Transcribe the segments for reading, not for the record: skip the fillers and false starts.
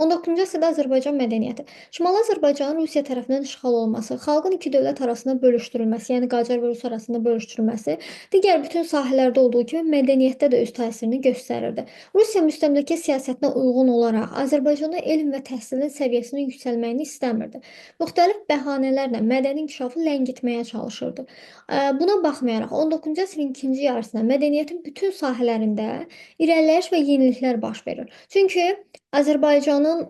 19-cu əsrdə Azərbaycan mədəniyyəti. Şimali Azərbaycanın Rusiya tərəfindən işğal olunması, xalqın iki dövlət arasında bölüşdürülməsi, yəni Qacar və Rus arasında bölüşdürülməsi, digər bütün sahələrdə olduğu kimi mədəniyyətdə də öz təsirini göstərirdi. Rusiya müstəmləkə siyasətinə uyğun olaraq Azərbaycanda elm və təhsilin səviyyəsinin yüksəlməyini istəmirdi. Müxtəlif bəhanələrlə mədəni inkişafı ləngitməyə çalışırdı. Buna baxmayaraq 19-cu əsrin ikinci yarısında mədəniyyətin bütün sahələrində irəliləyiş və yeniliklər baş verir. Çünki Azərbaycanın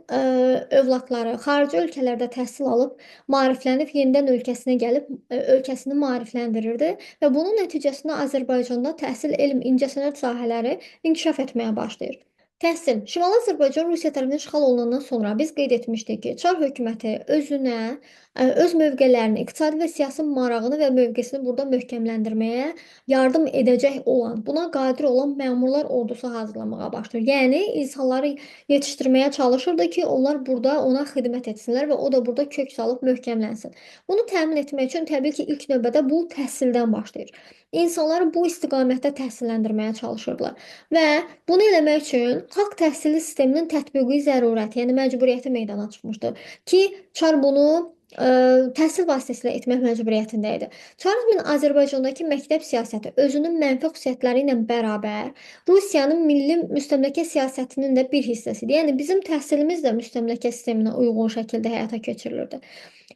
övladları xarici ölkələrdə təhsil alıb, maariflənib, yenidən ölkəsinə gəlib ölkəsini maarifləndirirdi və bunun nəticəsində Azərbaycanda təhsil, elm, incəsənət sahələri inkişaf etməyə başlayır. Təhsil. Şimali Azərbaycan Rusiya tərəfindən işğal olunandan sonra biz qeyd etmişdik ki, Çar hökuməti özünə, öz mövqelərini, iqtisadi və siyasi marağını və mövqesini burada möhkəmləndirməyə yardım edəcək olan, buna qadir olan məmurlar ordusu hazırlamağa başlayır. Yəni insanları yetişdirməyə çalışırdı ki, onlar burada ona xidmət etsinlər və o da burada kök salıb möhkəmlənsin. Bunu təmin etmək üçün təbii ki, ilk növbədə bu təhsildən başlayır. İnsanları bu istiqamətdə təhsilləndirməyə çalışırdılar və bunu eləmək üçün xalq təhsili sisteminin tətbiqi zərurəti, yəni məcburiyyəti meydana çıxmışdı ki, Çar bunu təhsil vasitəsilə etmək məcburiyyətində idi. Çarizmin Azərbaycandakı məktəb siyasəti özünün mənfi xüsusiyyətləri ilə bərabər Rusiyanın milli müstəmləkə siyasətinin də bir hissəsidir. Yəni bizim təhsilimiz də müstəmləkə sisteminə uyğun şəkildə həyata keçirilirdi.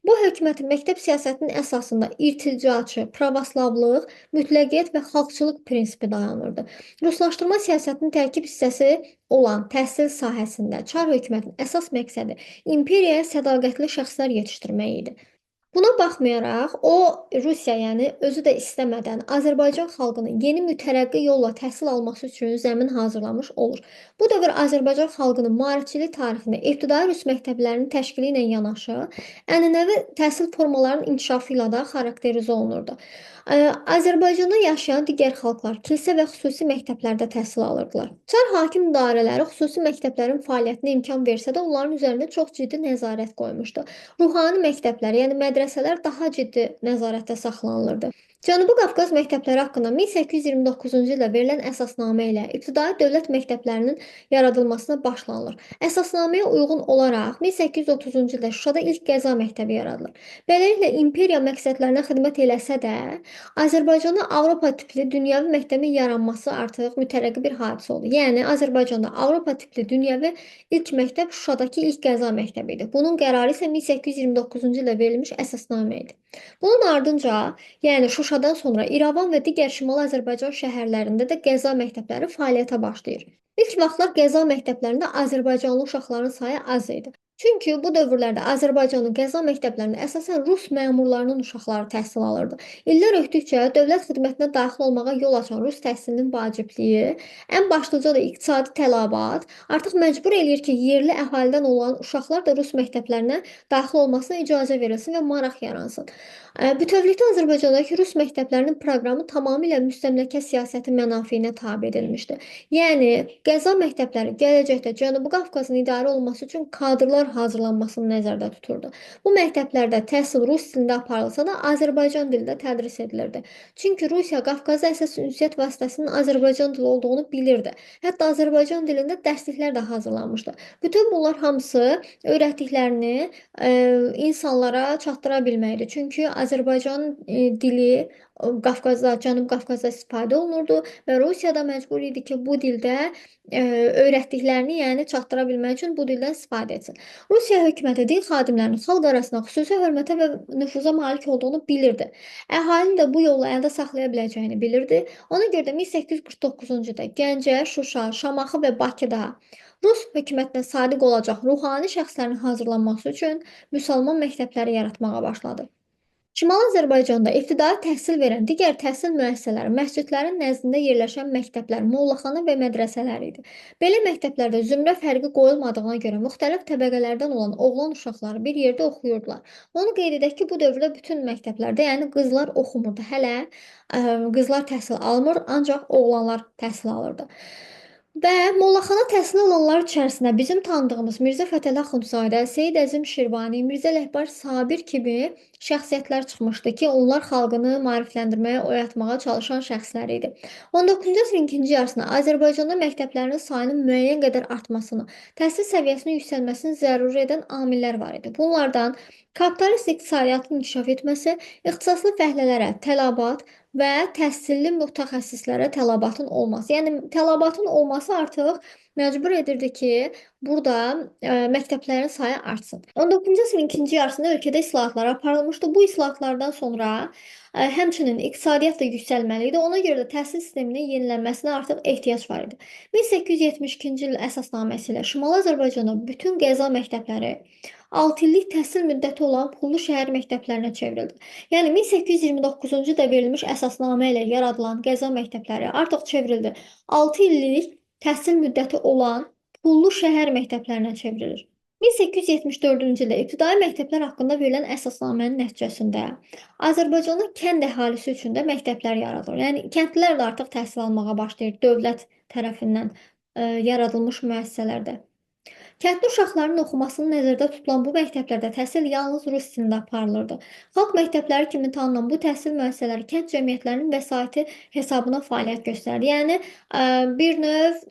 Bu hökumətin məktəb siyasətinin əsasında irticaçı, pravoslavlıq, mütləqiyyət və xalqçılıq prinsipi dayanırdı. Ruslaşdırma siyasətinin tərkib hissəsi olan təhsil sahəsində Çar hökumətinin əsas məqsədi imperiyaya sədaqətli şəxslər yetişdirmək idi. Buna baxmayaraq, o Rusiya, yəni özü də istəmədən Azərbaycan xalqının yeni mütərəqqi yolla təhsil alması üçün zəmin hazırlamış olur. Bu dövr Azərbaycan xalqının maarifçilik tarixində ibtidai rus məktəblərinin təşkili ilə yanaşı, ənənəvi təhsil formalarının inkişafı ilə də xarakterizə olunurdu. Azərbaycanda yaşayan digər xalqlar kilsə və xüsusi məktəblərdə təhsil alırdılar. Çar hakim idarələri xüsusi məktəblərin fəaliyyətinə imkan versə də, onların üzərində çox ciddi nəzarət qoymuşdu. Ruhani məktəblər, yəni mədrəsələr daha ciddi nəzarətdə saxlanılırdı. Cənubi Qafqaz məktəbləri haqqında 1829-cu ildə verilən əsasnamə ilə ibtidai dövlət məktəblərinin yaradılmasına başlanılır. Əsasnaməyə uyğun olaraq 1830-cu ildə Şuşada ilk qəza məktəbi yaradılır. Beləliklə imperiya məqsədlərinə xidmət eləsə də, Azərbaycanda Avropa tipli dünyəvi məktəbin yaranması artıq mütərəqqi bir hadisə oldu. Yəni Azərbaycanda Avropa tipli dünyəvi ilk məktəb Şuşadakı ilk qəza məktəbi idi. Bunun qərarı isə 1829-cu ildə verilmiş əsasnamə idi. Bunun ardınca, yəni Şuşadan sonra İrəvan və digər Şimali Azərbaycan şəhərlərində də qəza məktəbləri fəaliyyətə başlayır. İlk vaxtlar qəza məktəblərində azərbaycanlı uşaqların sayı az idi. Çünki bu dövrlərdə Azərbaycanın qəza məktəblərində əsasən rus məmurlarının uşaqları təhsil alırdı. İllər ötdükcə dövlət xidmətinə daxil olmağa yol açan rus təhsilinin vacibliyi, ən başlıca da iqtisadi tələbat artıq məcbur eləyir ki, yerli əhalidən olan uşaqlar da rus məktəblərinə daxil olmasına icazə verilsin və maraq yaransın. Bütövlükdə Azərbaycandakı rus məktəblərinin proqramı tamamilə müstəmləkə siyasəti mənafeyinə tabe edilmişdi. Yəni qəza məktəbləri gələcəkdə Cənubi Qafqazın idarə olunması üçün kadrlar hazırlanmasını nəzərdə tuturdu. Bu məktəblərdə təhsil rus dilində aparılsa da Azərbaycan dilində tədris edilirdi. Çünki Rusiya Qafqazda əsas ünsiyyət vasitəsinin Azərbaycan dili olduğunu bilirdi. Hətta Azərbaycan dilində dərsliklər də hazırlanmışdı. Bütün bunlar hamısı öyrətdiklərini insanlara çatdıra bilməkdir. Çünki Azərbaycan dili Qafqazda, Cənubi Qafqazda istifadə olunurdu və Rusiya da məcbur idi ki, bu dildə öyrətdiklərini, yəni çatdıra bilmək üçün bu dildən istifadə etsin. Rusiya hökuməti din xadimlərinin xalq arasında xüsusi hörmətə və nüfuza malik olduğunu bilirdi. Əhalini də bu yolla əldə saxlaya biləcəyini bilirdi. Ona görə də 1849-cu ildə Gəncə, Şuşa, Şamaxı və Bakıda Rus hökumətinə sadiq olacaq ruhani şəxslərin hazırlanması üçün müsəlman məktəbləri yaratmağa başladı. Şimali Azərbaycanda ibtidai təhsil verən digər təhsil müəssisələri məscidlərin nəzdində yerləşən məktəblər, mollaxana və mədrəsələr idi. Belə məktəblərdə zümrə fərqi qoyulmadığına görə müxtəlif təbəqələrdən olan oğlan uşaqları bir yerdə oxuyurdular. Onu qeyd edək ki, bu dövrdə bütün məktəblərdə, yəni qızlar oxumurdu. Hələ qızlar təhsil almır, ancaq oğlanlar təhsil alırdı. Və mollaxana təhsil alanlar içərisində bizim tanıdığımız Mirzə Fətəli Axundzadə, Seyid Əzim Şirvani, Mirzə Ələkbər Sabir kimi şəxsiyyətlər çıxmışdı ki, onlar xalqını maarifləndirməyə, oyatmağa çalışan şəxslər idi. 19-cu əsrin ikinci yarısında Azərbaycanda məktəblərin sayının müəyyən qədər artmasını, təhsil səviyyəsinin yüksəlməsini zəruri edən amillər var idi. Bunlardan kapitalist iqtisadiyyatın inkişaf etməsi, ixtisaslı fəhlələrə tələbat və təhsilli mütəxəssislərə tələbatın olması. Yəni tələbatın olması artıq məcbur edirdi ki, burada məktəblərin sayı artsın. 19-cu əsrin ikinci yarısında ölkədə islahatlar aparılmışdı. Bu islahatlardan sonra həmçinin iqtisadiyyat da yüksəlməli idi. Ona görə də təhsil sisteminin yenilənməsinə artıq ehtiyac var idi. 1872-ci il əsasnaməsi ilə Şimali Azərbaycanda bütün qəza məktəbləri 6 illik təhsil müddəti olan pullu şəhər məktəblərinə çevrildi. Yəni 1829-cu ildə verilmiş əsasnamə ilə yaradılan qəza məktəbləri artıq çevrildi. 6 illik təhsil müddəti olan pullu şəhər məktəblərinə çevrilir. 1874-cü ildə ibtidai məktəblər haqqında verilən əsasnamənin nəticəsində Azərbaycanda kənd əhalisi üçün də məktəblər yaradılır. Yəni kəndlilər də artıq təhsil almağa başlayır dövlət tərəfindən yaradılmış müəssisələrdə. Kəndli uşaqlarının oxumasını nəzərdə tutulan bu məktəblərdə təhsil yalnız rus dilində aparılırdı. Xalq məktəbləri kimi tanınan bu təhsil müəssisələri kənd cəmiyyətlərinin vəsaiti hesabına fəaliyyət göstərirdi. Yəni bir növ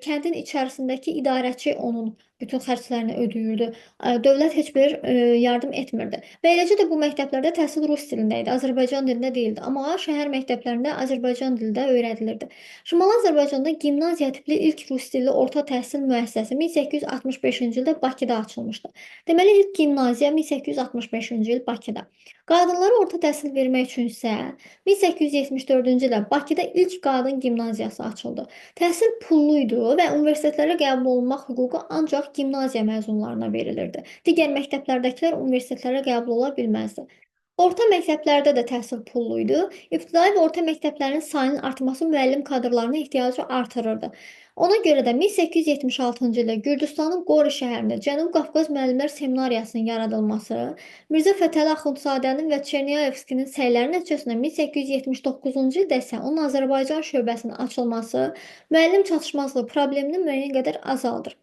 kəndin içərisindəki idarəçi onun bütün xərclərini ödəyirdi. Dövlət heç bir yardım etmirdi. Və eləcə də bu məktəblərdə təhsil rus dilində idi, Azərbaycan dilində deyildi. Amma şəhər məktəblərində Azərbaycan dilində öyrədilirdi. Şimali Azərbaycanda gimnaziya tipli ilk rus dilli orta təhsil müəssisəsi 1865-ci ildə Bakıda açılmışdı. Deməli, ilk gimnaziya 1865-ci il Bakıda. Qadınlara orta təhsil vermək üçün isə 1874-cü ildə Bakıda ilk qadın gimnaziyası açıldı. Təhsil pullu idi və universitetlərə qəbul olunmaq hüququ ancaq gimnaziya məzunlarına verilirdi. Digər məktəblərdəkilər universitetlərə qəbul ola bilməzdi. Orta məktəblərdə də təhsil pullu idi. İbtidai və orta məktəblərin sayının artması müəllim kadrlarına ehtiyacı artırırdı. Ona görə də 1876-cı ildə Gürcüstanın Qori şəhərində Cənubi Qafqaz Müəllimlər Seminariyasının yaradılması, Mirzə Fətəli Axundzadənin və Çerniyevskinin səyləri nəticəsində 1879-cu ildə isə onun Azərbaycan şöbəsinin açılması müəllim çatışmazlığı problemini müəyyən qədər azaldır.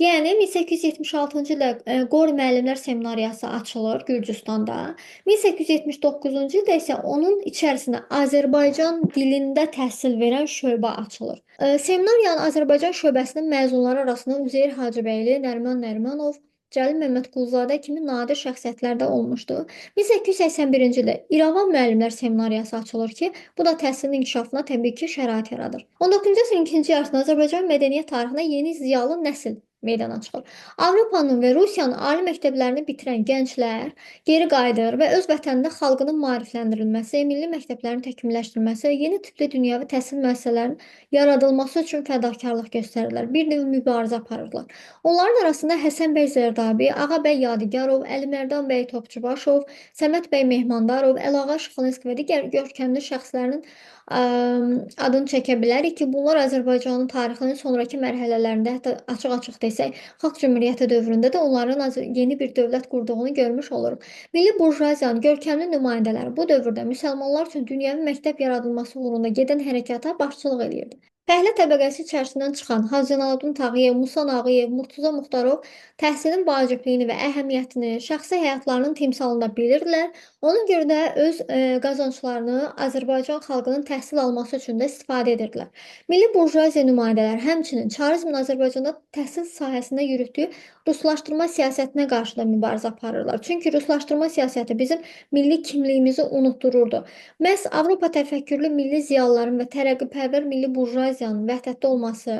Yəni 1876-cı ildə Qori Müəllimlər Seminariyası açılır Gürcüstanda. 1879-cu ildə isə onun içərisində Azərbaycan dilində təhsil verən şöbə açılır. Seminariyanın Azərbaycan şöbəsinin məzunları arasında Üzeyir Hacıbəyli, Nəriman Nərimanov, Cəlil Məmmədquluzadə kimi nadir şəxsiyyətlər də olmuşdu. 1881-ci ildə İrəvan Müəllimlər Seminariyası açılır ki, bu da təhsilin inkişafına təbii ki, şərait yaradır. 19-cu əsrin ikinci yarısında Azərbaycan mədəniyyət tarixində yeni ziyalı nəsil meydana çıxır. Avropanın və Rusiyanın ali məktəblərini bitirən gənclər geri qayıdır və öz vətənində xalqının maarifləndirilməsi, milli məktəblərin təkmilləşdirilməsi, yeni tipli dünyəvi təhsil müəssisələrinin yaradılması üçün fədakarlıq göstərirlər. Bir növ mübarizə aparırlar. Onların arasında Həsən bəy Zərdabi, Ağabəy Yadigarov, Əlimərdan bəy Topçubaşov, Səməd bəy Mehmandarov, Əlağa Şıxlinski və digər görkəmli şəxslərin adını çəkə bilərik ki, bunlar Azərbaycanın tarixinin sonrakı mərhələlərində, hətta açıq-açıq desək, Xalq Cümhuriyyəti dövründə də onların yeni bir dövlət qurduğunu görmüş oluruq. Milli burjuaziyanın görkəmli nümayəndələri bu dövrdə müsəlmanlar üçün dünyəvi məktəb yaradılması uğrunda gedən hərəkata başçılıq eləyirdi. Fəhlə təbəqəsi içərisindən çıxan Hacı Zeynalabdin Tağıyev, Musa Nağıyev, Murtuza Muxtarov təhsilin vacibliyini və əhəmiyyətini şəxsi həyatlarının timsalında bilirdilər. Ona görə də öz qazanclarını Azərbaycan xalqının təhsil alması üçün də istifadə edirdilər. Milli burjuaziya nümayəndələri həmçinin çarizmin Azərbaycanda təhsil sahəsində yürütdüyü ruslaşdırma siyasətinə qarşı da mübarizə aparırlar. Çünki ruslaşdırma siyasəti bizim milli kimliyimizi unutdururdu. Məhz Avropa təfəkkürlü milli ziyalıların və tərəqqipərvər milli burjuaziyanın vəhdətdə olması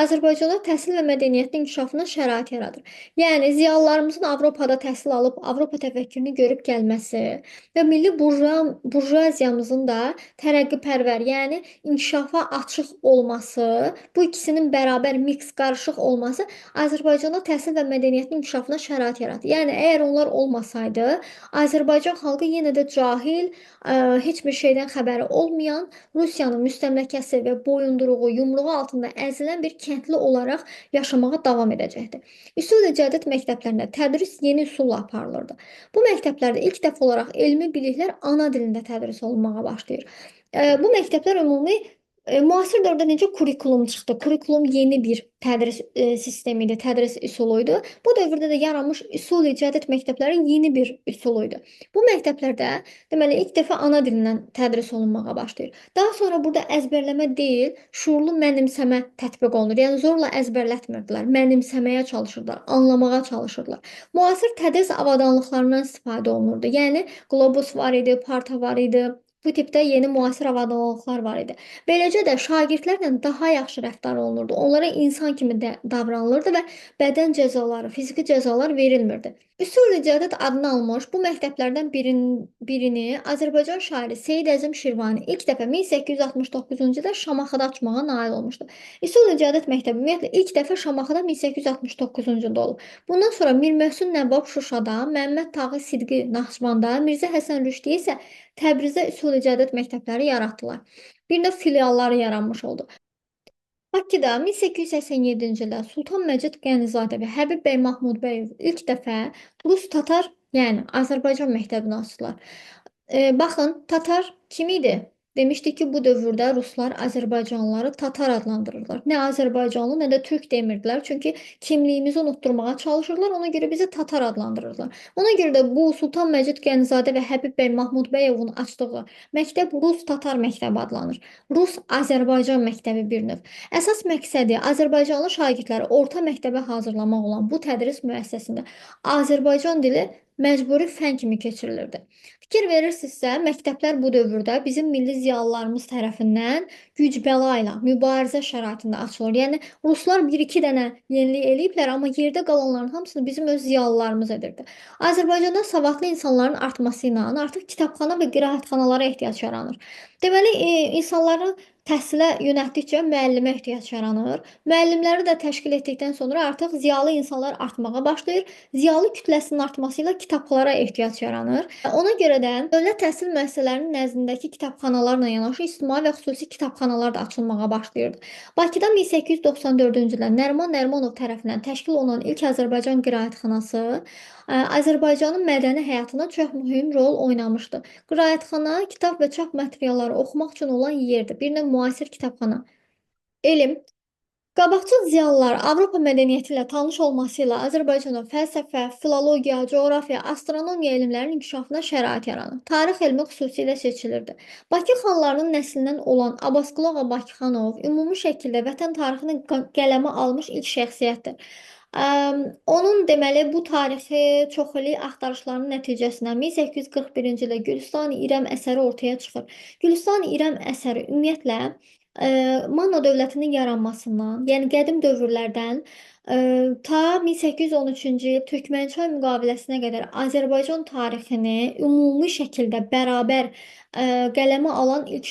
Azərbaycanda təhsil və mədəniyyətin inkişafına şərait yaradır. Yəni ziyalılarımızın Avropada təhsil alıb Avropa təfəkkürünü görüb gəlməsi və milli burjuaziyamızın da tərəqqipərvər, yəni inkişafa açıq olması, bu ikisinin bərabər miks, qarışıq olması Azərbaycanda təhsil və mədəniyyətin inkişafına şərait yaradır. Yəni əgər onlar olmasaydı, Azərbaycan xalqı yenə də cahil, heç bir şeydən xəbəri olmayan, Rusiyanın müstəmləkəsi və boyunduruğu, yumruğu altında əzilən bir kəndli olaraq yaşamağa davam edəcəkdi. Üsul-i Cədid məktəblərində tədris yeni üsulla aparılırdı. Bu məktəblərdə ilk dəfə olaraq elmi biliklər ana dilində tədris olunmağa başlayır. Bu məktəblər ümumi Müasir dövrdə necə kurikulum çıxdı? Kurikulum yeni bir tədris sistemi idi, tədris üsulu idi. Bu dövrdə də yaranmış üsul-i cədid məktəbləri yeni bir üsul idi. Bu məktəblərdə deməli ilk dəfə ana dilindən tədris olunmağa başlayır. Daha sonra burada əzbərləmə deyil, şuurlu mənimsəmə tətbiq olunur. Yəni zorla əzbərlətmirdilər, mənimsəməyə çalışırdılar, anlamağa çalışırdılar. Müasir tədris avadanlıqlarından istifadə olunurdu. Yəni qlobus var idi, parta var idi. Bu tipdə yeni müasir avadanlıqlar var idi. Beləcə də şagirdlərlə daha yaxşı rəftar olunurdu. Onlara insan kimi də davranılırdı və bədən cəzaları, fiziki cəzalar verilmirdi. Üsul-i Cədid adını almış bu məktəblərdən birini Azərbaycan şairi Seyid Əzim Şirvani ilk dəfə 1869-cu ildə Şamaxıda açmağa nail olmuşdu. Üsul-i Cədid məktəbi ümumiyyətlə ilk dəfə Şamaxıda 1869-cu ildə olub. Bundan sonra Mir Möhsün Nəvvab Şuşada, Məmməd Tağı Sidqi Naxçıvanda, Mirzə Həsən Rüşdi isə Təbrizdə Üsul-i Cədid məktəbləri yaratdılar. Bir növ filialları yaranmış oldu. Bakıda 1887-ci ildə Sultan Məcid Qənizadə və Həbib bəy Mahmudbəyov ilk dəfə Rus-Tatar, yəni Azərbaycan məktəbini açdılar. Baxın, Tatar kim idi? Demişdik ki, bu dövrdə ruslar Azərbaycanlıları Tatar adlandırırlar. Nə Azərbaycanlı, nə də Türk demirdilər. Çünki kimliyimizi unutturmağa çalışırlar. Ona görə bizi Tatar adlandırırlar. Ona görə də bu Sultan Məcid Qənizadə və Həbib bəy Mahmudbəyovun açdığı məktəb Rus-Tatar məktəbi adlanır. Rus-Azərbaycan məktəbi bir növ. Əsas məqsədi Azərbaycanlı şagirdləri orta məktəbə hazırlamaq olan bu tədris müəssisəsində Azərbaycan dili məcburi fən kimi keçirilirdi. Fikir verirsinizsə, məktəblər bu dövrdə bizim milli ziyalılarımız tərəfindən güc bəla ilə, mübarizə şəraitində açılır. Yəni ruslar bir-iki dənə yenilik eləyiblər, amma yerdə qalanların hamısını bizim öz ziyalılarımız edirdi. Azərbaycanda savadlı insanların artması ilə artıq kitabxana və qiraətxanalara ehtiyac yaranır. Deməli, insanların təhsilə yönəltdikcə müəllimə ehtiyac yaranır. Müəllimləri də təşkil etdikdən sonra artıq ziyalı insanlar artmağa başlayır. Ziyalı kütləsinin artması ilə kitablara ehtiyac yaranır. Ona görə də dövlət təhsil müəssisələrinin nəzdindəki kitabxanalarla yanaşı ictimai və xüsusi kitabxanalar da açılmağa başlayırdı. Bakıda 1894-cü ildə Nəriman Nərimanov tərəfindən təşkil olunan ilk Azərbaycan qiraətxanası Azərbaycanın mədəni həyatına çox mühüm rol oynamışdı. Qiraətxana kitab və çap materialları oxumaq üçün olan yerdir. Bir növ müasir kitabxana. Elm. Qabaqcıl ziyalılar Avropa mədəniyyəti ilə tanış olması ilə Azərbaycanda fəlsəfə, filologiya, coğrafiya, astronomiya elmlərinin inkişafına şərait yaranır. Tarix elmi xüsusilə seçilirdi. Bakı xanlarının nəslindən olan Abbasqulu Ağa Bakıxanov ümumi şəkildə vətən tarixini qələmə almış ilk şəxsiyyətdir. Onun deməli bu tarixi çoxillik axtarışlarının nəticəsində 1841-ci ildə Gülüstan-ı İrəm əsəri ortaya çıxır. Gülüstan-ı İrəm əsəri ümumiyyətlə Manna dövlətinin yaranmasından, yəni qədim dövrlərdən ta 1813-cü il Türkmənçay müqaviləsinə qədər Azərbaycan tarixini ümumi şəkildə bərabər qələmə alan ilk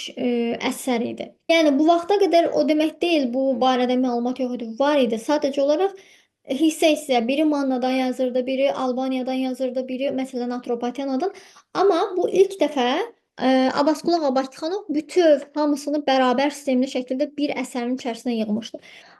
əsər idi. Yəni bu vaxta qədər o demək deyil, bu barədə məlumat yox idi, var idi. Sadəcə olaraq hissə-hissə biri Mannadan yazırdı, biri Albaniyadan yazırdı, biri məsələn Atropatiyanadan. Amma bu ilk dəfə Abbasqulu Ağa Bakıxanov bütöv hamısını bərabər sistemli şəkildə bir əsərin içərisinə yığmışdı.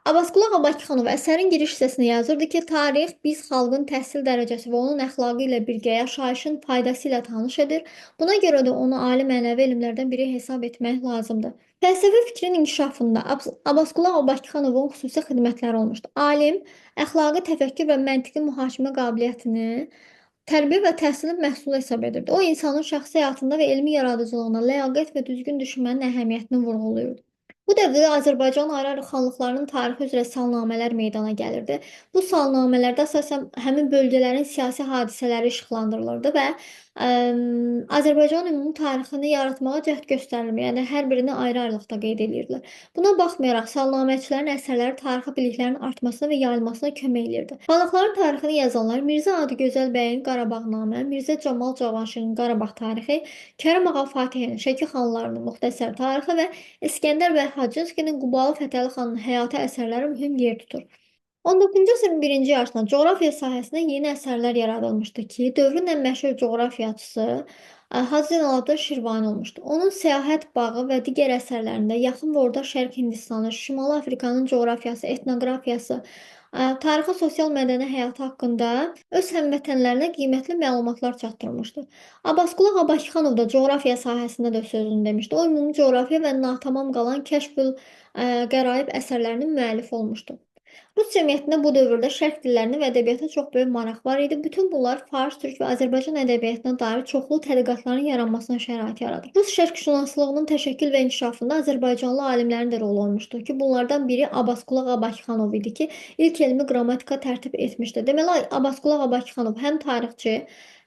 Abbasqulu Ağa Bakıxanov əsərin giriş hissəsində yazırdı ki, tarix biz xalqın təhsil dərəcəsi və onun əxlaqı ilə birgə yaşayışın faydası ilə tanış edir. Buna görə də onu ali mənəvi elmlərdən biri hesab etmək lazımdır. Fəlsəfi fikrin inkişafında Abbasqulu Ağa Bakıxanovun xüsusi xidmətləri olmuşdu. Alim əxlaqi təfəkkür və məntiqi mühakimə qabiliyyətini tərbiyə və təhsilin məhsulu hesab edirdi. O, insanın şəxsi həyatında və elmi yaradıcılığında ləyaqət və düzgün düşünmənin əhəmiyyətini vurğulayırdı. Bu dövrdə Azərbaycan ayrı-ayrı xanlıqlarının tarixi üzrə salnamələr meydana gəlirdi. Bu salnamələrdə əsasən həmin bölgələrin siyasi hadisələri işıqlandırılırdı və Azərbaycanın ümumi tarixini yaratmağa cəhd göstərilmir. Yəni hər birini ayrı-ayrılıqda qeyd edirdilər. Buna baxmayaraq salnaməçilərin əsərləri tarixi biliklərin artmasına və yayılmasına kömək elirdi. Xanlıqların tarixini yazanlar Mirzə Adıgözəl bəyin Qarabağnamə, Mirzə Camal Cavanşirin Qarabağ tarixi, Kərim Ağa Fatihinin Şəki xanlarının müxtəsər tarixi və İskəndər bəy Hacınskinin Qubalı Fətəli xanın həyatı əsərləri mühüm yer tutur. 19-cu əsrin birinci yarısında coğrafiya sahəsində yeni əsərlər yaradılmışdı ki, dövrün ən məşhur coğrafiyaçısı Hacı Zeynalabdin Şirvani olmuşdu. Onun Səyahət bağı və digər əsərlərində Yaxın və Orta Şərq Hindistanı, Şimali Afrikanın coğrafiyası, etnoqrafiyası, Tarixi, sosial, mədəni həyatı haqqında öz həmvətənlərinə qiymətli məlumatlar çatdırmışdı. Abbasqulu Ağa Bakıxanov da coğrafiya sahəsində də sözünü demişdi. O, ümumi coğrafiya və natamam qalan Kəşfül Qəraib əsərlərinin müəllifi olmuşdu. Rus cəmiyyətində bu dövrdə şərq dillərinə və ədəbiyyata çox böyük maraq var idi. Bütün bunlar fars, türk və Azərbaycan ədəbiyyatına dair çoxlu tədqiqatların yaranmasına şərait yaradır. Rus şərqşünaslığının təşəkkül və inkişafında Azərbaycanlı alimlərin də rolu olmuşdu ki, bunlardan biri Abbasqulu Ağa Bakıxanov idi ki, ilk elmi qrammatika tərtib etmişdi. Deməli, Abbasqulu Ağa Bakıxanov həm tarixçi,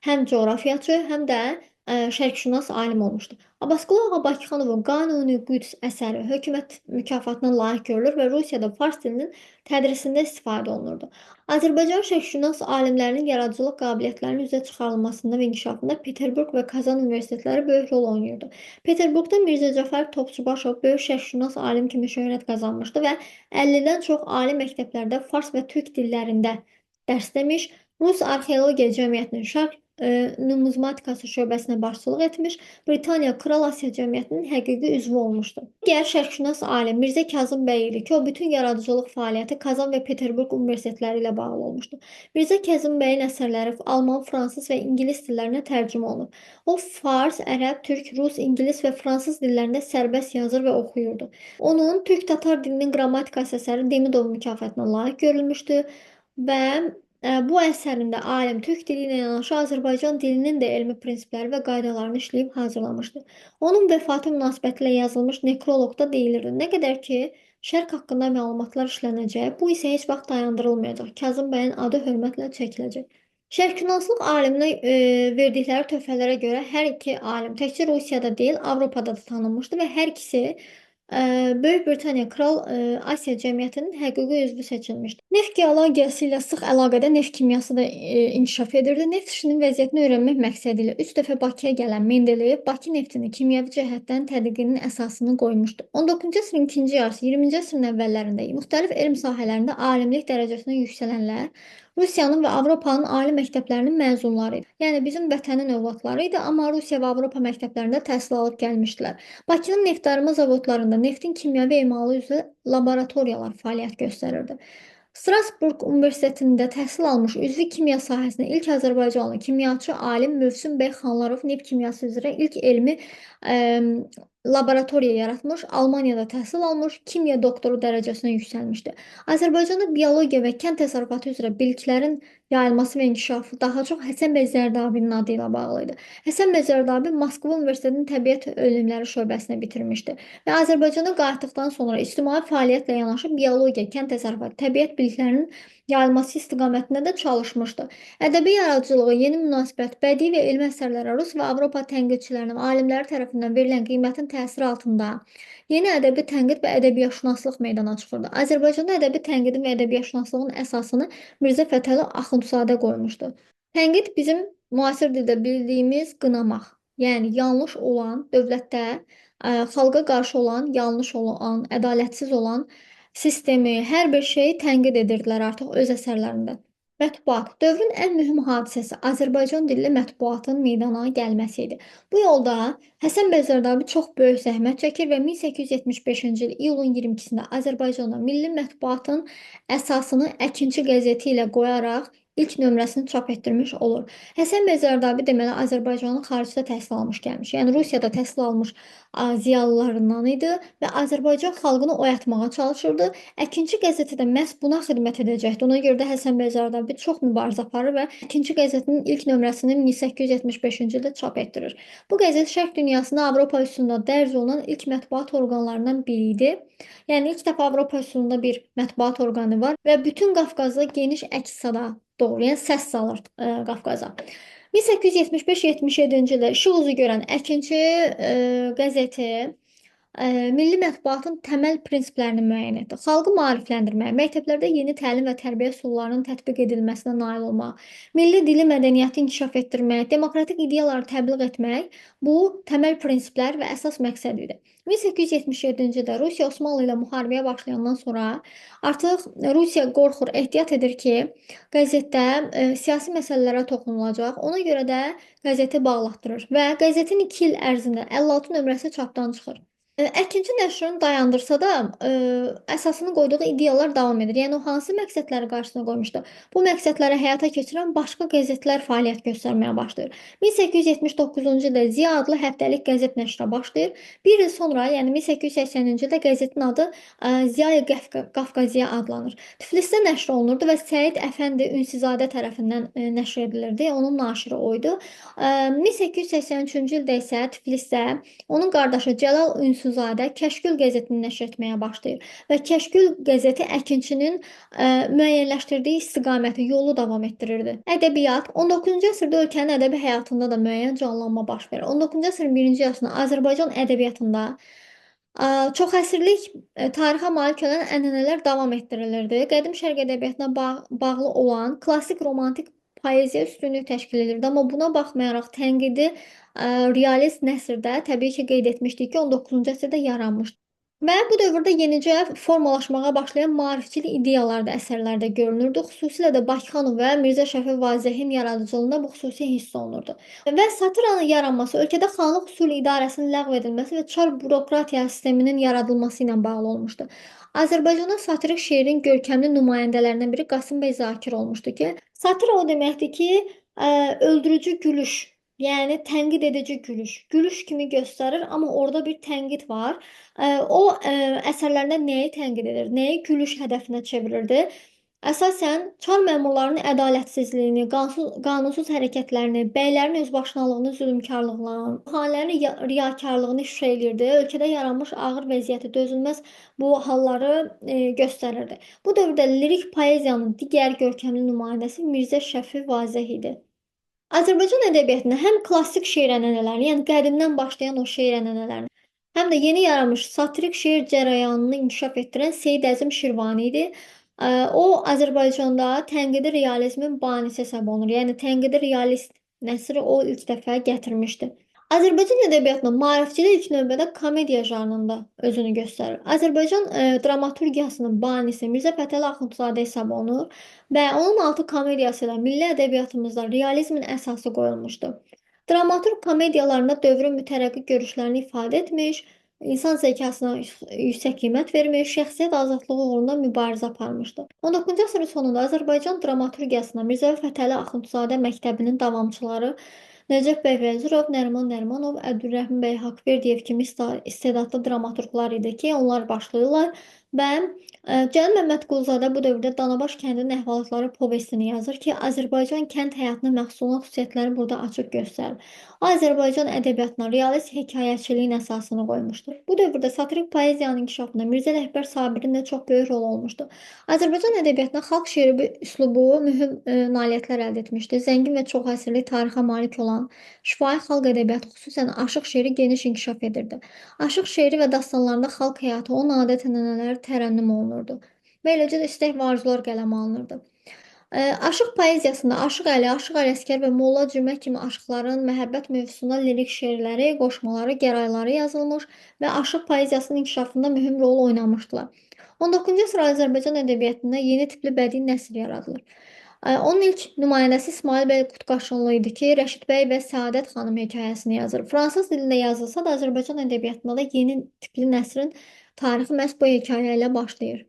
həm coğrafiyaçı, həm də şərqşünas alim olmuşdu. Abbasqulu Ağa Bakıxanovun Qanuni Qüds əsəri hökumət mükafatına layiq görülür və Rusiyada fars dilinin tədrisində istifadə olunurdu. Azərbaycan şərqşünas alimlərinin yaradıcılıq qabiliyyətlərinin üzə çıxarılmasında və inkişafında Peterburq və Kazan universitetləri böyük rol oynayırdı. Peterburqda Mirzə Cəfər Topçubaşov böyük şərqşünas alim kimi şöhrət qazanmışdı və 50-dən çox ali məktəblərdə fars və türk dillərində dərs demiş, Rus Arxeologiya Cəmiyyətinin Şərq Numizmatikası şöbəsinə başçılıq etmiş, Britaniya Kral Asiya Cəmiyyətinin həqiqi üzvü olmuşdu. Digər şərqşünas alim Mirzə Kazım bəy idi ki, o bütün yaradıcılıq fəaliyyəti Kazan və Peterburq universitetləri ilə bağlı olmuşdu. Mirzə Kazım bəyin əsərləri alman, fransız və ingilis dillərinə tərcümə olunub. O, fars, ərəb, türk, rus, ingilis və fransız dillərində sərbəst yazır və oxuyurdu. Onun türk-tatar dilinin qrammatikası əsəri Demidov mükafatına layiq görülmüşdü və bu əsərində alim türk dili ilə yanaşı Azərbaycan dilinin də elmi prinsipləri və qaydalarını işləyib hazırlamışdı. Onun vəfatı münasibətilə yazılmış nekroloqda deyilirdi. Nə qədər ki, şərq haqqında məlumatlar işlənəcək, bu isə heç vaxt dayandırılmayacaq. Kazım bəyin adı hörmətlə çəkiləcək. Şərqşünaslıq aliminə verdikləri töhfələrə görə hər iki alim təkcə Rusiyada deyil, Avropada da tanınmışdı və hər ikisi Böyük Britaniya Kral Asiya Cəmiyyətinin həqiqi üzvü seçilmişdi. Neft geologiyası ilə sıx əlaqədə neft kimyası da inkişaf edirdi. Neft işinin vəziyyətini öyrənmək məqsədi ilə 3 dəfə Bakıya gələn Mendeleyev Bakı neftini kimyəvi cəhətdən tədqiqinin əsasını qoymuşdu. 19-cu əsrin ikinci yarısı, 20-ci əsrin əvvəllərində müxtəlif elm sahələrində alimlik dərəcəsinə yüksələnlər Rusiyanın və Avropanın ali məktəblərinin məzunları idi. Yəni bizim vətənin övladları idi, amma Rusiya və Avropa məktəblərində təhsil alıb gəlmişdilər. Bakının neftdarıma zavodlarında neftin kimyəvi emalı üzrə laboratoriyalar fəaliyyət göstərirdi. Strasburq Universitetində təhsil almış üzvü kimya sahəsində ilk Azərbaycanlı kimyaçı alim Mövsüm bəy Xanlarov neft kimyası üzrə ilk elmi laboratoriya yaratmış, Almaniyada təhsil almış, kimya doktoru dərəcəsinə yüksəlmişdi. Azərbaycanda biologiya və kənd təsərrüfatı üzrə biliklərin yayılması və inkişafı daha çox Həsən bəy Zərdabinin adı ilə bağlı idi. Həsən bəy Zərdabi Moskva Universitetinin Təbiət Elmləri şöbəsini bitirmişdi və Azərbaycana qayıtdıqdan sonra ictimai fəaliyyətlə yanaşı biologiya, kənd təsərrüfatı, təbiət biliklərinin yayılması istiqamətində də çalışmışdı. Ədəbi yaradıcılığı, yeni münasibət, bədii və elmi əsərlərə Rus və Avropa tənqidçilərinin, alimləri tərəfindən verilən qiymətin təsiri altında yeni ədəbi tənqid və ədəbiyyatşünaslıq meydana çıxırdı. Azərbaycanda ədəbi tənqidin və ədəbiyyatşünaslığın əsasını Mirzə Fətəli Axundzadə qoymuşdu. Tənqid bizim müasir dildə bildiyimiz qınamaq, yəni yanlış olan dövlətdə xalqa qarşı olan, yanlış olan, ədalətsiz olan sistemi, hər bir şeyi tənqid edirdilər artıq öz əsərlərində. Mətbuat. Dövrün ən mühüm hadisəsi Azərbaycan dilli mətbuatın meydana gəlməsi idi. Bu yolda Həsən bəy Zərdabi çox böyük zəhmət çəkir və 1875-ci il iyulun 22-sində Azərbaycanda milli mətbuatın əsasını Əkinçi qəzeti ilə qoyaraq ilk nömrəsini çap etdirmiş olur. Həsən bəy Zərdabi deməli Azərbaycanın xaricdə təhsil almış gəlmiş. Yəni Rusiyada təhsil almış ziyalılarından idi və Azərbaycan xalqını oyatmağa çalışırdı. Əkinçi qəzeti də məhz buna xidmət edəcəkdi. Ona görə də Həsən bəy Zərdabi çox mübarizə aparır və Əkinçi qəzetinin ilk nömrəsini 1875-ci ildə çap etdirir. Bu qəzet Şərq dünyasında Avropa üsulunda dərc olunan ilk mətbuat orqanlarından biri idi. Yəni ilk dəfə Avropa üsulunda bir mətbuat orqanı var və bütün Qafqazda geniş əks-sada doğru, yəni səs salır Qafqaza. 1875-77-ci ildə işıq üzü görən Əkinçi qəzeti milli mətbuatın təməl prinsiplərini müəyyən etdi. Xalqı maarifləndirmək, məktəblərdə yeni təlim və tərbiyə üsullarının tətbiq edilməsinə nail olmaq, milli dili, mədəniyyəti inkişaf etdirmək, demokratik ideyaları təbliğ etmək bu təməl prinsiplər və əsas məqsəd idi. 1877-ci ildə Rusiya Osmanlı ilə müharibəyə başlayandan sonra artıq Rusiya qorxur, ehtiyat edir ki, qəzetdə siyasi məsələlərə toxunulacaq. Ona görə də qəzeti bağlatdırır və qəzetin 2 il ərzində 56 nömrəsi çapdan çıxır. Əkinçi nəşrini dayandırsa da, əsasını qoyduğu ideyalar davam edir. Yəni o hansı məqsədləri qarşısına qoymuşdu? Bu məqsədləri həyata keçirən başqa qəzetlər fəaliyyət göstərməyə başlayır. 1879-cu ildə Ziya adlı həftəlik qəzet nəşrə başlayır. Bir il sonra, yəni 1880-ci ildə qəzetin adı Ziya-i Qafqaziya adlanır. Tiflisdə nəşr olunurdu və Səid Əfəndi Ünsizadə tərəfindən nəşr edilirdi. Onun naşiri o idi. 1883-cü ildə isə Tiflisdə onun qardaşı Cəlal Ünsüzadə Kəşkül qəzetini nəşr etməyə başlayır və Kəşkül qəzeti Əkinçinin müəyyənləşdirdiyi istiqaməti, yolu davam etdirirdi. Ədəbiyyat 19-cu əsrdə ölkənin ədəbi həyatında da müəyyən canlanma baş verir. 19-cu əsrin birinci yarısında Azərbaycan ədəbiyyatında çox əsrlik tarixə malik olan ənənələr davam etdirilirdi. Qədim şərq ədəbiyyatına bağlı olan klassik romantik poeziya üstünlük təşkil edirdi. Amma buna baxmayaraq tənqidi realist nəsrdə təbii ki, qeyd etmişdik ki, 19-cu əsrdə yaranmışdı. Və bu dövrdə yenicə formalaşmağa başlayan maarifçilik ideyalar da əsərlərdə görünürdü. Xüsusilə də Bakıxanov və Mirzə Şəfi Vazehin yaradıcılığında bu xüsusi hiss olunurdu. Və satiranın yaranması ölkədə xanlıq üsulu idarəsinin ləğv edilməsi və çar bürokratiya sisteminin yaradılması ilə bağlı olmuşdu. Azərbaycanda satirik şeirin görkəmli nümayəndələrindən biri Qasım bəy Zakir olmuşdu ki, satıra o deməkdir ki, öldürücü gülüş, yəni tənqid edici gülüş. Gülüş kimi göstərir, amma orada bir tənqid var. O əsərlərində nəyi tənqid edir, nəyi gülüş hədəfinə çevirirdi? Əsasən çar məmurlarının ədalətsizliyini, qanunsuz hərəkətlərini, bəylərin özbaşınalığını, zülmkarlığını, xanələrin riyakarlığını ifşa eləyirdi. Ölkədə yaranmış ağır vəziyyəti, dözülməz bu halları göstərirdi. Bu dövrdə lirik poeziyanın digər görkəmli nümayəndəsi Mirzə Şəfi Vazeh idi. Azərbaycan ədəbiyyatında həm klassik şeir ənənələrini, yəni qədimdən başlayan o şeir ənənələrini, həm də yeni yaranmış satirik şeir cərəyanını inkişaf etdirən Seyid Əzim Şirvani idi. O, Azərbaycanda tənqidi realizmin banisi hesab olunur. Yəni tənqidi realist nəsri o ilk dəfə gətirmişdi. Azərbaycan ədəbiyyatında maarifçilik ilk növbədə komediya janrında özünü göstərir. Azərbaycan dramaturgiyasının banisi Mirzə Fətəli Axundzadə hesab olunur və onun 6 komediyası ilə milli ədəbiyyatımızda realizmin əsası qoyulmuşdu. Dramaturq komediyalarında dövrün mütərəqqi görüşlərini ifadə etmiş, insan zəkasına yüksək qiymət vermiş, şəxsiyyət azadlığı uğrunda mübarizə aparmışdı. 19-cu əsrin sonunda Azərbaycan dramaturgiyasına Mirzə Fətəli Axundzadə məktəbinin davamçıları Nəcəf bəy Vəzirov, Nəriman Nərimanov, Əbdürrəhim bəy Haqverdiyev kimi istedadlı dramaturqlar idi ki, onlar başlayırlar və Cəlil Məmmədquluzadə bu dövrdə Danabaş kəndinin əhvalatları povestini yazır ki, Azərbaycan kənd həyatına məxsus olan xüsusiyyətləri burada açıq göstərir. O, Azərbaycan ədəbiyyatına realist hekayəçiliyin əsasını qoymuşdur. Bu dövrdə satirik poeziyanın inkişafında Mirzə Ələkbər Sabirin də çox böyük rolu olmuşdu. Azərbaycan ədəbiyyatında xalq şeiri üslubu mühüm nailiyyətlər əldə etmişdi. Zəngin və çox əsrlik tarixə malik olan şifahi xalq ədəbiyyatı, xüsusən aşıq şeiri geniş inkişaf edirdi. Aşıq şeiri və dastanlarında xalq həyatı, onun adət-ənənələri tərənnüm olunurdu və eləcə də istək və arzular qələmə alınırdı. Aşıq poeziyasında Aşıq Əli, Aşıq Ələsgər və Molla Cümə kimi aşıqların məhəbbət mövzusunda lirik şeirləri, qoşmaları, gərayları yazılmış və aşıq poeziyasının inkişafında mühüm rol oynamışdılar. 19-cu əsr Azərbaycan ədəbiyyatında yeni tipli bədii nəsr yaradılır. Onun ilk nümayəndəsi İsmail bəy Qutqaşınlı idi ki, Rəşid bəy və Səadət xanım hekayəsini yazır. Fransız dilində yazılsa da Azərbaycan ədəbiyyatında da yeni tipli nəsrin tarixi məhz bu hekayə ilə başlayır.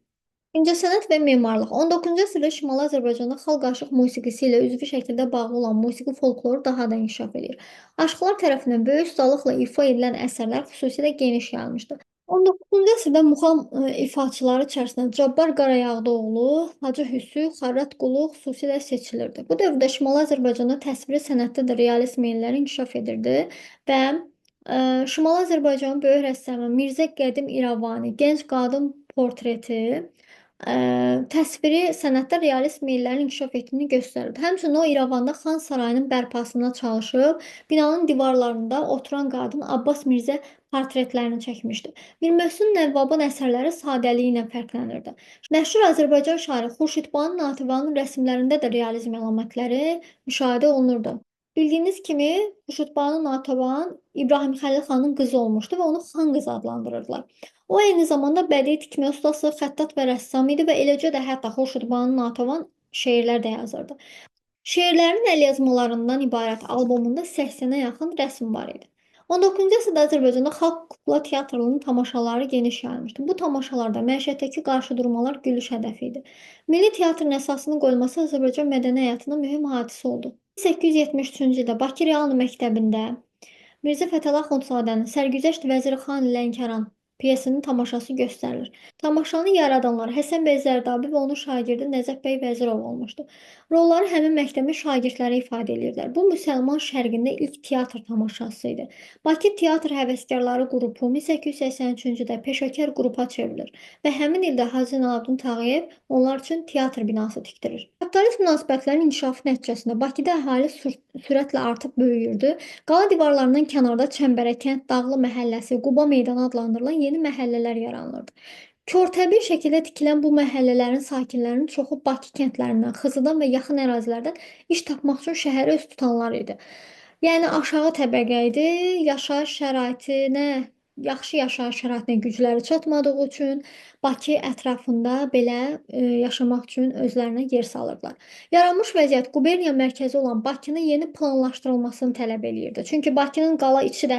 İncəsənət və memarlıq. 19-cu əsrdə Şimali Azərbaycanda xalq aşıq musiqisi ilə üzvü şəkildə bağlı olan musiqi folkloru daha da inkişaf edir. Aşıqlar tərəfindən böyük ustalıqla ifa edilən əsərlər xüsusilə geniş yayılmışdı. 19-cu əsrdə muğam ifaçıları içərisində Cabbar Qarayağlıoğlu, Hacı Hüsü, Xarrat Qulu xüsusilə seçilirdi. Bu dövrdə Şimali Azərbaycanda təsviri sənətdə də realist meyillər inkişaf edirdi və Şimali Azərbaycanın böyük rəssamı Mirzə Qədim İrəvani gənc qadın portreti təsviri sənətdə realist meyillərin inkişaf etdiyini göstərirdi. Həmçinin o İrəvanda Xan sarayının bərpasında çalışıb, binanın divarlarında oturan qadın Abbas Mirzə portretlərini çəkmişdi. Mir Möhsün Nəvvabın əsərləri sadəliyi ilə fərqlənirdi. Məşhur Azərbaycan şairi Xurşidbanu Nativanın rəsmlərində də realizm əlamətləri müşahidə olunurdu. Bildiyiniz kimi Xurşidbanu Nativan İbrahim Xəlil xanın qızı olmuşdu və onu xan qızı adlandırırdılar. O eyni zamanda bədii tikmə ustası, xəttat və rəssam idi və eləcə də hətta Xurşidbanu Nativan şeirlər də yazırdı. Şeirlərin əlyazmalarından ibarət albomunda 80-ə yaxın rəsm var idi. 19-cu əsrdə Azərbaycanda xalq kukla teatrının tamaşaları geniş yayılmışdı. Bu tamaşalarda məişətdəki qarşıdurmalar gülüş hədəfi idi. Milli teatrın əsasının qoyulması Azərbaycan mədəni həyatında mühüm hadisə oldu. 1873-cü ildə Bakı Realni məktəbində Mirzə Fətəli Axundzadənin Sərgüzəşt Vəziri Xan Lənkəran pyesinin tamaşası göstərilir. Tamaşanı yaradanlar Həsən bəy Zərdabi və onun şagirdi Nəcəf bəy Vəzirov olmuşdu. Rolları həmin məktəbin şagirdləri ifadə edirdilər. Bu müsəlman şərqində ilk teatr tamaşası idi. Bakı Teatr Həvəskarları qrupu 1883-cü ildə Peşəkar qrupa çevrilir və həmin ildə Hacı Zeynalabdin Tağıyev onlar üçün teatr binası tikdirir. Kapitalist münasibətlərin inkişafı nəticəsində Bakıda əhali sürətlə artıb böyüyürdü. Qala divarlarından kənarda Çəmbərəkənd, Dağlı məhəlləsi, Quba meydanı adlandırılan yeni məhəllələr yaranırdı. Körtəbir şəkildə tikilən bu məhəllələrin sakinlərinin çoxu Bakı kəndlərindən, Xızıdan və yaxın ərazilərdən iş tapmaq üçün şəhərə üz tutanlar idi. Yəni aşağı təbəqə idi, yaşayış şəraitinə, yaxşı yaşayış şəraitinə gücləri çatmadığı üçün Bakı ətrafında belə yaşamaq üçün özlərinə yer salırdılar. Yaranmış vəziyyət quberniya mərkəzi olan Bakının yeni planlaşdırılmasını tələb eləyirdi. Çünki Bakının qala içi də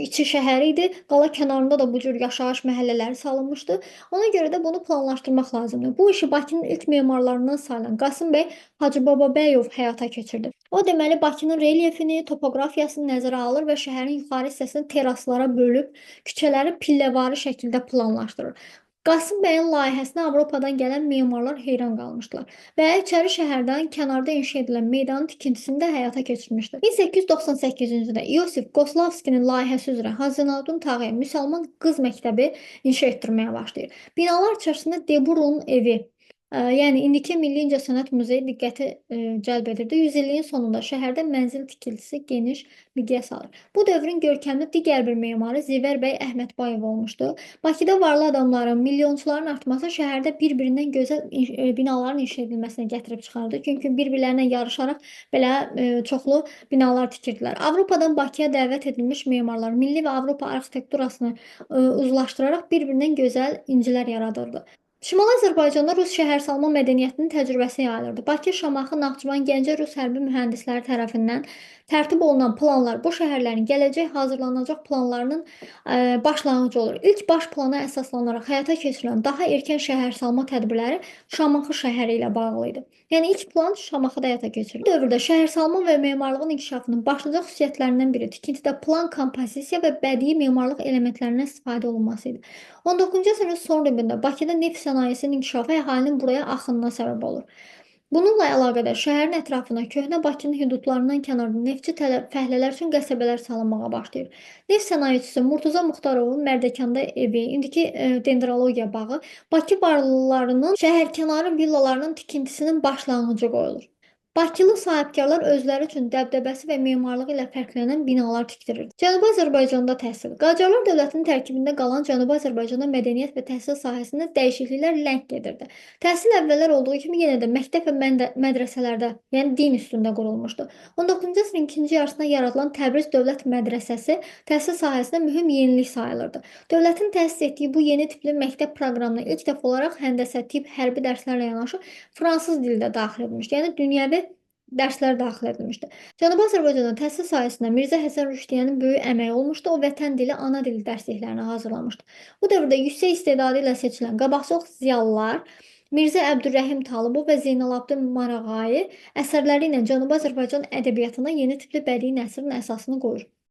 içi şəhəri idi, qala kənarında da bu cür yaşayış məhəllələri salınmışdı. Ona görə də bunu planlaşdırmaq lazımdır. Bu işi Bakının ilk memarlarından sayılan Qasım bəy Hacıbababəyov həyata keçirdi. O deməli Bakının relyefini, topoqrafiyasını nəzərə alır və şəhərin yuxarı hissəsini teraslara bölüb küçələri pilləvari şəkildə planlaşdırır. Qasım bəyin layihəsinə Avropadan gələn memarlar heyran qalmışdılar və içəri şəhərdən kənarda inşa edilən meydanın tikintisini də həyata keçirmişdi. 1898-ci ildə İosif Qoslavskinin layihəsi üzrə Hacı Zeynalabdin Tağıyev Müsəlman qız məktəbi inşa etdirməyə başlayır. Binalar içərisində Deburun evi, yəni indiki Milli İncəsənət Muzeyi diqqəti cəlb edirdi. Yüzilliyin sonunda şəhərdə mənzil tikintisi geniş miqyas alır. Bu dövrün görkəmli digər bir memarı Zivər bəy Əhmədbayev olmuşdu. Bakıda varlı adamların, milyonçuların artması şəhərdə bir-birindən gözəl binaların inşa edilməsinə gətirib çıxardı. Çünki bir-birlərinə yarışaraq belə çoxlu binalar tikirdilər. Avropadan Bakıya dəvət edilmiş memarlar milli və Avropa arxitekturasını uzlaşdıraraq bir-birindən gözəl incilər yaradırdı. Şimali Azərbaycanda Rus şəhərsalma mədəniyyətinin təcrübəsi yayılırdı. Bakı, Şamaxı, Naxçıvan, Gəncə Rus hərbi mühəndisləri tərəfindən tərtib olunan planlar bu şəhərlərin gələcək hazırlanacaq planlarının başlanğıcı olur. İlk baş plana əsaslanaraq həyata keçirilən daha erkən şəhərsalma tədbirləri Şamaxı şəhəri ilə bağlı idi. Yəni ilk plan Şamaxıda həyata keçirilir. Bu dövrdə şəhərsalma və memarlığın inkişafının başlıca xüsusiyyətlərindən biri tikintidə plan, kompozisiya və bədii memarlıq elementlərindən istifadə olunması idi. 19-cu əsrin son rübündə Bakıda neft sənayesinin inkişafı əhalinin buraya axınına səbəb olur. Bununla əlaqədar şəhərin ətrafına köhnə Bakının hüdudlarından kənarda neftçi fəhlələr üçün qəsəbələr salınmağa başlayır. Neft sənayeçisi Murtuza Muxtarovun Mərdəkanda evi, indiki dendrologiya bağı, Bakı varlılarının şəhərkənarı villalarının tikintisinin başlanğıcı qoyulur. Bakılı sahibkarlar özləri üçün dəbdəbəsi və memarlığı ilə fərqlənən binalar tikdirirdi. Cənubi Azərbaycanda təhsil. Qacarlar dövlətinin tərkibində qalan Cənubi Azərbaycanda mədəniyyət və təhsil sahəsində dəyişikliklər ləng gedirdi. Təhsil əvvəllər olduğu kimi yenə də məktəb və mədrəsələrdə, yəni din üstündə qurulmuşdu. 19-cu əsrin ikinci yarısında yaradılan Təbriz Dövlət Mədrəsəsi təhsil sahəsində mühüm yenilik sayılırdı. Dövlətin təsis etdiyi bu yeni tipli məktəb proqramına ilk dəfə olaraq həndəsə, tibb, hərbi dərslərlə yanaşı fransız dili də daxil edilmişdi. Yəni dünyəvi dərslər daxil edilmişdi. Cənubi Azərbaycanda təhsil sahəsində Mirzə Həsən Rüşdiyyənin böyük əməyi olmuşdu. O vətən dili, ana dili dərsliklərini hazırlamışdı. Bu dövrdə yüksək istedadı ilə seçilən qabaqcıl ziyalılar Mirzə Əbdürrəhim Talıbov və Zeynalabdin Marağayi əsərləri ilə Cənubi Azərbaycan ədəbiyyatına yeni tipli bədii nəsrin əsasını qoyur.